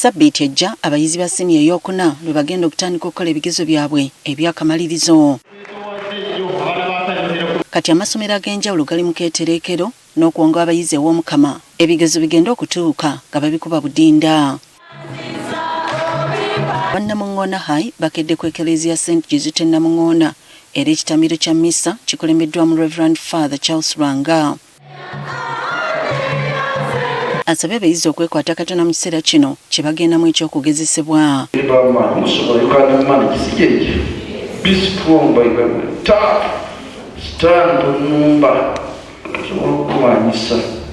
Ssabbiiti ejja abayizi ba siniya ey'okuna lwe bagenda okutandika okukola ebigezo byabwe eby'akamalirizo. Kati amasomero ag'enjawulo gali mu keetereekero n'okwonga abayizi ew'Omukama ebigezo bigende okutuuka nga babikuba budinda. Bannamuŋŋoona High bakedde ku Eklezia St Jizute Namuŋŋoona era ekitambiro kya mmisa kikulembeddwamu Rev. Father Charles Lwanga. Asabye abayizi okwekwata katono mu kiseera kino kye bagendamu eky'okugezesebwa.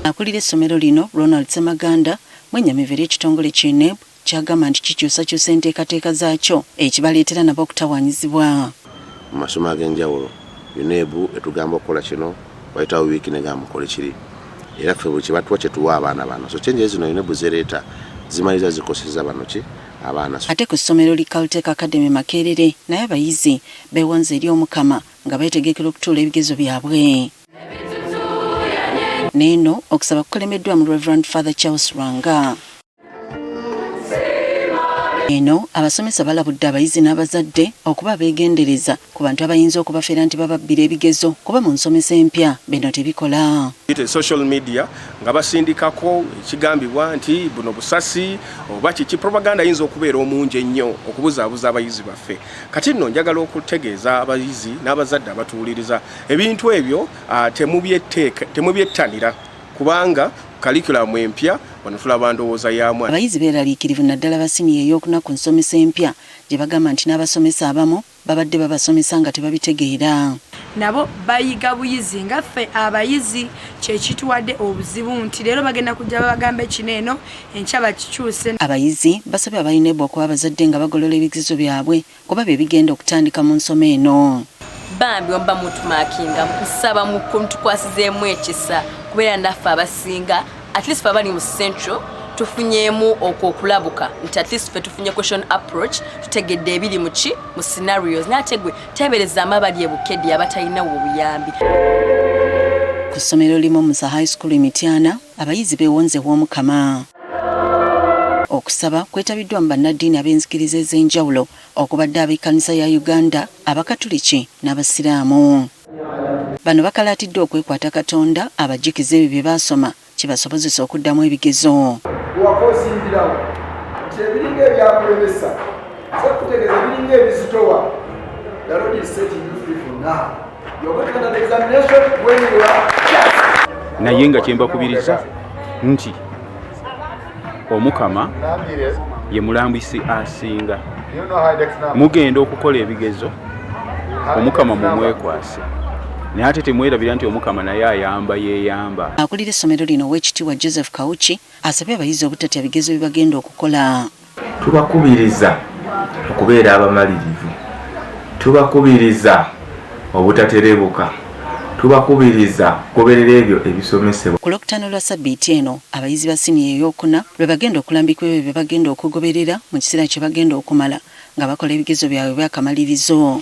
Akulira essomero lino Ronald Ssemaganda mwennyamivu eri ekitongole ki UNEB ky'agamba nti kikyusakyusa enteekateeka zaakyo ekibaleetera nabo okutawaanyizibwa. Mu masomo ag'enjawulo UNEB etugamba okukola kino, wayitawo wiiki negamba mukole kiri, era ffe buli kyebatuwa kyetuwa abaana bano, so changes zino UNEB zereeta zimaliriza zikoseza bano ki abaana. Ate ku ssomero li Caltech Academy Makerere nayo abayizi beewonze eri Omukama nga beetegekera okutuula ebigezo byabwe. N'eno okusaba kukulembeddwamu Rev. Father Charles Lwanga. Eno abasomesa balabudde abayizi n'abazadde okuba abeegendereza ku bantu abayinza okubafera nti bababbira ebigezo kuba mu nsomesa empya bino tebikola. Social media nga basindikako ekigambibwa nti buno busasi oba kiki, propaganda ayinza okubeera omungi ennyo okubuzaabuza abayizi baffe. Kati nno njagala okutegeeza abayizi n'abazadde abatuwuliriza ebintu ebyo temubyettanira kubanga curriculum empya wano tulaba ndowooza ya mwana. Abayizi beeraliikirivu naddala ba siniya ey'okuna ku nsomesa empya gye bagamba nti n'abasomesa abamu babadde babasomesa nga tebabitegeera. Nabo bayiga buyizi nga ffe abayizi, kye kituwadde obuzibu nti leero bagenda kujja babagambe kino eno, enkya bakikyuse. Abayizi basabye aba UNEB okuba abazadde nga bagolola ebigezo byabwe kuba bye bigenda okutandika mu nsoma eno. Bambi omuba mutumakinga nsaba mutukwasizeemu ekisa kubeera naffe abasinga, at least fe abali mu central tufunyeemu okwo okulabuka nti at least fe tufunye question approach, tutegedde ebiri muki mu scenarios, naye ate gwe teeberezaamu abali e Bukedi abatalinawo obuyambi. Ku ssomero limu Musa High School e Mityana abayizi beewonze ew'Omukama. Okusaba kwetabiddwamu bannaddiini ab'enzikiriza ez'enjawulo okubadde ab'ekkanisa ya Uganda, Abakatuliki n'Abasiraamu. Bano bakalaatiddwa okwekwata Katonda abajjukize ebyo bye baasoma kibasobozese okuddamu ebigezo. Waka ozimbirawo nti ebiringa ebyakulemesa nze kutegeeza ebiringa ebizitowa. The Lord is setting you free for now. You're going to enter the examination when you are just. Naye nga kyembakubiriza nti Omukama ye mulambisi asinga, mugenda okukola ebigezo, Omukama mumwekwase, naye ate temwerabira nti Omukama naye ayamba yeeyamba. Akulira essomero lino Oweekitiibwa Joseph Kawuki asabye abayizi obutatya bigezo bye bagenda okukola. Tubakubiriza okubeera abamalirivu, tubakubiriza obutaterebuka, tubakubiriza okugoberera ebyo ebisomesebwa. Ku Lwokutaano lwa ssabbiiti eno, abayizi ba siniya ey'okuna lwe bagenda okulambikwa ebyo bye bagenda okugoberera mu kiseera kye bagenda okumala nga bakola ebigezo byabwe eby'akamalirizo.